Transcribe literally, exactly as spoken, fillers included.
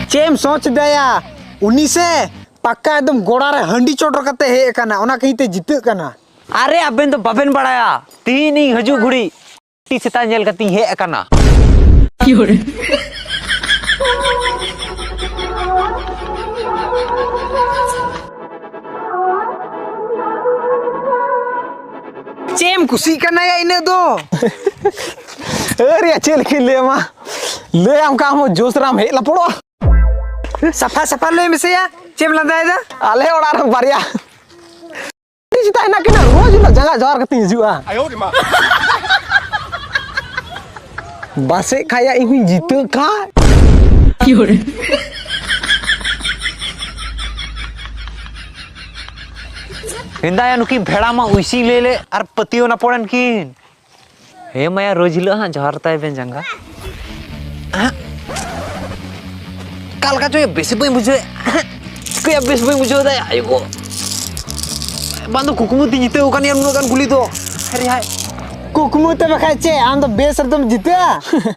ᱪᱮᱫ ᱮᱢ ᱥᱚᱪ ᱫᱟᱭᱟ? ᱩᱱᱤ ᱥᱮ ᱯᱟᱠᱟ ᱮᱠᱫᱚᱢ ᱜᱚᱲᱟ ᱨᱮ ᱦᱟᱺᱰᱤ ᱪᱚᱰᱚᱨ ᱠᱟᱛᱮ ᱦᱮᱡ ᱟᱠᱟᱱᱟ, ᱚᱱᱟ ᱠᱷᱟᱹᱛᱤᱨ ᱛᱮ ᱡᱤᱛᱟᱹᱜ ᱠᱟᱱᱟ᱾ ᱟᱨᱮ, ᱟᱵᱮᱱ ᱫᱚ ᱵᱟᱵᱮᱱ ᱵᱟᱲᱟᱭᱟ, ᱛᱤᱦᱤᱧ ᱤᱧ ᱦᱤᱡᱩᱜ ᱜᱷᱩᱲᱤ ᱴᱤ ᱥᱮᱛᱟ ᱧᱮᱞ ᱠᱟᱛᱮᱧ ᱦᱮᱡ ᱟᱠᱟᱱᱟ᱾ ᱪᱮᱫ ᱮᱢ ᱠᱩᱥᱤᱜ ᱠᱟᱱᱟ ᱭᱟ ᱤᱱᱟᱹᱜ ᱫᱚ? ᱟᱹᱨᱤᱭᱟ, ᱪᱮᱫ ᱞᱮᱠᱟᱧ ᱞᱟᱹᱭ ᱟᱢᱟ? ᱞᱟᱹᱭ ᱟᱢ ᱠᱷᱟᱱ ᱦᱚᱸ ᱡᱳᱥ ᱨᱮᱢ ᱦᱮᱡ ᱞᱟᱯᱚᱲᱚᱜᱼᱟ᱾ ᱥᱟᱯᱷᱟ ᱥᱟᱯᱷᱟ ᱞᱟᱹᱭ ᱢᱮᱥᱮ ᱭᱟ, ᱪᱮᱫ ᱮᱢ ᱞᱟᱸᱫᱟᱭᱮᱫᱟ? ᱟᱞᱮ ᱚᱲᱟᱜ ᱨᱮ ᱵᱟᱨᱭᱟ ᱪᱮᱛᱟ ᱦᱮᱱᱟᱜ ᱠᱤᱱᱟ, ᱨᱳᱡᱽ ᱦᱤᱞᱳᱜ ᱡᱟᱸᱜᱟ ᱡᱚᱦᱟᱨ ᱠᱟᱛᱮᱧ ᱦᱤᱡᱩᱜᱼᱟ᱾ ᱵᱟᱥᱮᱜ ᱠᱷᱟᱭᱟ ᱤᱧ ᱦᱚᱸᱧ ᱡᱤᱛᱟᱹᱜ ᱠᱷᱟᱡ᱾ ᱢᱮᱱᱫᱟᱭᱟ ᱱᱩᱠᱤᱱ ᱵᱷᱮᱲᱟ ᱢᱟ ᱩᱭᱥᱤ ᱞᱟᱹᱭ ᱞᱮ ᱟᱨ ᱯᱟᱹᱛᱭᱟᱹᱣ ᱱᱟ ᱯᱚᱲᱮᱱ ᱠᱤᱱ᱾ ᱦᱮᱸ ᱢᱟᱭᱟ, ᱨᱳᱡᱽ ᱦᱤᱞᱳᱜ ᱦᱟᱸᱜ ᱡᱚᱦᱟᱨ ᱛᱟᱭ ᱵᱮᱱ ᱡᱟᱸᱜᱟ᱾ ᱦᱮᱸ? ᱚᱠᱟ ᱞᱮᱠᱟ ᱪᱚ ᱵᱮᱥ ᱵᱟᱹᱧ ᱵᱩᱡᱷᱟᱹᱣᱮᱫ᱾ ᱪᱤᱠᱟᱹᱭᱟ, ᱵᱮᱥ ᱵᱟᱹᱧ ᱵᱩᱡᱷᱟᱹᱣ ᱮᱫᱟ, ᱟᱭᱳ ᱜᱚ᱾ ᱵᱟᱝ ᱫᱚ ᱠᱩᱠᱢᱩ ᱛᱤᱧ ᱡᱤᱛᱟᱹᱣ ᱟᱠᱟᱱ ᱭᱟ ᱱᱩᱱᱟᱹᱜ ᱜᱟᱱ ᱜᱩᱞᱤ ᱫᱚ᱾ ᱦᱟᱭ ᱨᱮ ᱦᱟᱭ᱾ ᱠᱩᱠᱢᱩ ᱛᱮ ᱵᱟᱠᱷᱟᱡ ᱪᱮᱫ, ᱟᱢ ᱫᱚ ᱵᱮᱥ ᱨᱮᱫᱚᱢ ᱡᱤᱛᱟᱹᱜᱼᱟ?